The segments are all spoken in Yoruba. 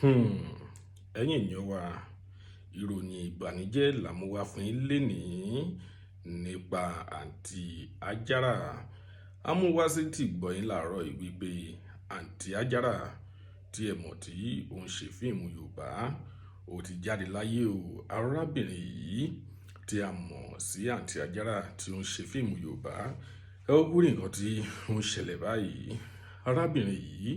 Ẹ̀yin èèyàn wa, ìròyìn ìbànújẹ́ là mú wá fún yín lénìí nípa Àǹtí Ajára. A mú wá sí ti gbọ́ yín láàárọ̀ yìí wípé Àǹtí Ajára tí ẹ mọ̀ tí ó ń ṣe fíìmù Yorùbá, ó ti jáde láyé o. Arábìnrin yìí tí a mọ̀ sí Àǹtí Ajára tí ó ń ṣe fíìmù Yorùbá, ẹ ó kúrò nǹkan tí ó ń ṣẹlẹ̀ báyìí. Arábìnrin yìí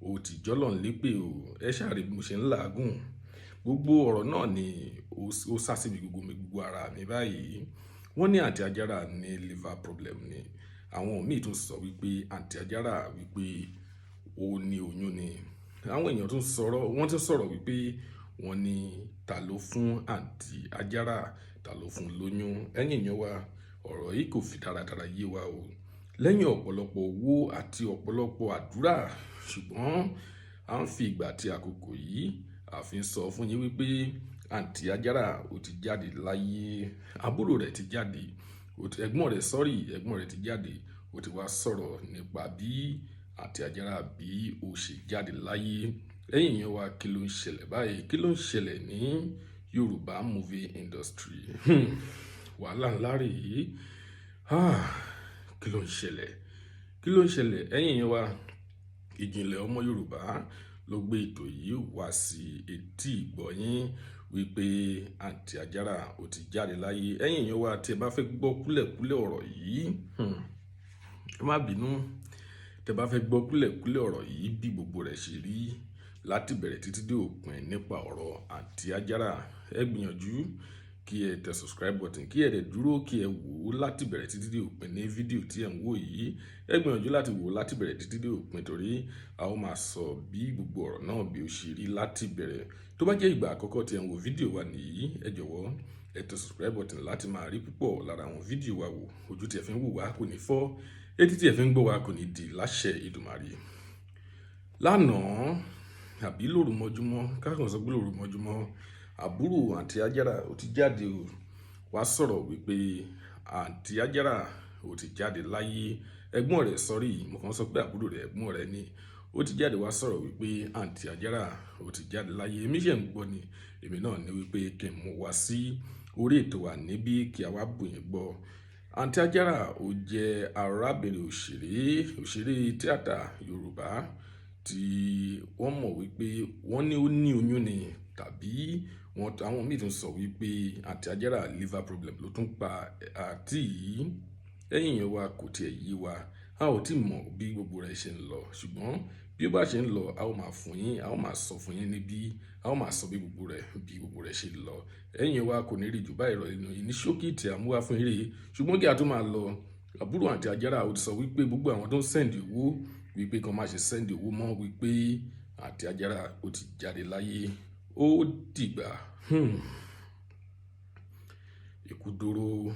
ó ti jọ́lọ́run nípè o. Ẹ ṣáà rí bí mo ṣe ń làágùn. Gbogbo ọ̀rọ̀ náà ni ó sá síbi gbogbo mi, gbogbo ara mi báyìí. Wọ́n ní Àǹtí Ajára ní liver problem ni. Àwọn míì tún sọ wípé Àǹtí Ajára wípé ó ní oyún ni. Àwọn èèyàn tún sọ̀rọ̀, wọ́n tún sọ̀rọ̀ wípé wọ́n ní ta ló fún Àǹtí Ajára, ta ló fún lóyún. Ẹ̀yin èèyàn wa, ọ̀rọ̀ yìí kò fi dáradára yé wa o. Lẹ́yìn ọ̀pọ̀lọpọ̀ owó àti ọ̀pọ̀lọpọ̀ àdúrà, ṣùgbọ́n a ń fi ìgbà àti àkókò yìí, a fi ń sọ fún yín wípé Àǹtí Ajára ó ti jáde láyé. Àbúrò rẹ̀ ti jáde, ẹ̀gbọ́n rẹ̀, sorry, ẹ̀gbọ́n rẹ̀ ti jáde, ó ti wá sọ̀rọ̀ nípa bí Àǹtí Ajára bí ó ṣe jáde láyé. Ẹ̀yin èèyàn wa, kí ló ń ṣẹlẹ̀ báyìí? Kí ló ń ṣẹlẹ̀ ní Yorùbá movie industry? Wàhálà ńlá rèé. Ah, kí ló ń ṣẹlẹ̀? Kí ló ń ṣẹlẹ̀? Ẹ̀yin èèyàn wa, Ìjìnlẹ̀ Ọmọ Yorùbá ló gbé ètò yìí wá sí etí ìgbọ̀yín wípé Àǹtí Ajára ó ti jáde láyé. Ẹ̀yin èèyàn wa, tí ẹ bá fẹ́ gbọ́ kúlẹ̀kúlẹ̀ ọ̀rọ̀ yìí, ẹ má bínú. Tí ẹ bá fẹ́ gbọ́ kúlẹ̀kúlẹ̀ ọ̀rọ̀ yìí bí gbogbo rẹ̀ ṣe rí láti bẹ̀rẹ̀ títí dé òpin nípa ọ̀rọ̀ Àǹtí Ajára, ẹ gbìyànjú kí ẹ tẹ subscribe button, kí ẹ dẹ̀ dúró kí ẹ wò ó láti bẹ̀rẹ̀ títí dé òpin ní fídíò tí ẹ ń wò yìí. Ẹ gbìyànjú láti wò ó láti bẹ̀rẹ̀ títí dé òpin torí a ó máa sọ bí gbogbo ọ̀rọ̀ náà bí ó ṣe rí láti bẹ̀rẹ̀. Tó bá jẹ́ ìgbà àkọ́kọ́ tí ẹ ń wo fídíò wa nìyí, ẹ jọ̀wọ́ ẹ tẹ subscribe button láti máa rí púpọ̀ lára àwọn fídíò wa wò. Ojú tí ẹ fi ń wò wá kò ní fọ́, etí tí ẹ fi ń gbọ́ wá kò ní di láṣẹ Èdùmàrè. Lánàá àbí lóru mọ́júmọ́, ká kàn sọ pé lóru mọ́júmọ́, àbúrò Àǹtí Ajára ó ti jáde o, wá sọ̀rọ̀ wípé Àǹtí Ajára ó ti jáde láyé. Ẹ̀gbọ́n rẹ̀, sorry, mo kàn sọ pé àbúrò rẹ̀, ẹ̀gbọ́n rẹ̀ ni. Ó ti jáde wá sọ̀rọ̀ wípé Àǹtí Ajára ó ti jáde láyé. Èmi ṣẹ̀ ń gbọ́ ni, èmi náà ní wípé kí n mú wá sí orí ètò wa níbí kí a wá bù yín gbọ́. Àǹtí Ajára ó jẹ́ arábìnrin òṣèré, òṣèré tíátà Yorùbá tí wọ́n mọ̀ wípé wọ́n ní ó ní oyún ni, tàbí wọ́n àwọn míì tún sọ wípé Àǹtí Ajára liver problem ló tún pa àǹtí yìí. Ẹ̀yin èèyàn wa, kò tiẹ̀ yé wa. A ò tí mọ̀ bí gbogbo rẹ̀ ṣe ń lọ, ṣùgbọ́n bí ó bá ṣe ń lọ, a ó máa fún yín, a ó máa sọ fún yín níbí, a ó máa sọ bí gbogbo rẹ̀ ṣe lọ. Ẹ̀yin èèyàn wa, kò ní rí jù báyìí lọ nínú ní ṣókí tí a mú wá fún yín rèé. Ṣùgbọ́n kí a tó máa lọ, àbúrò Àǹtí Ajára ó ti sọ wípé gbogbo àwọn tó ń send owó wípé kí wọ́n má ṣe send owó mọ́, wípé Àǹtí Ajára ó ti jáde láyé. Ó dìgbà. Ikú dóró.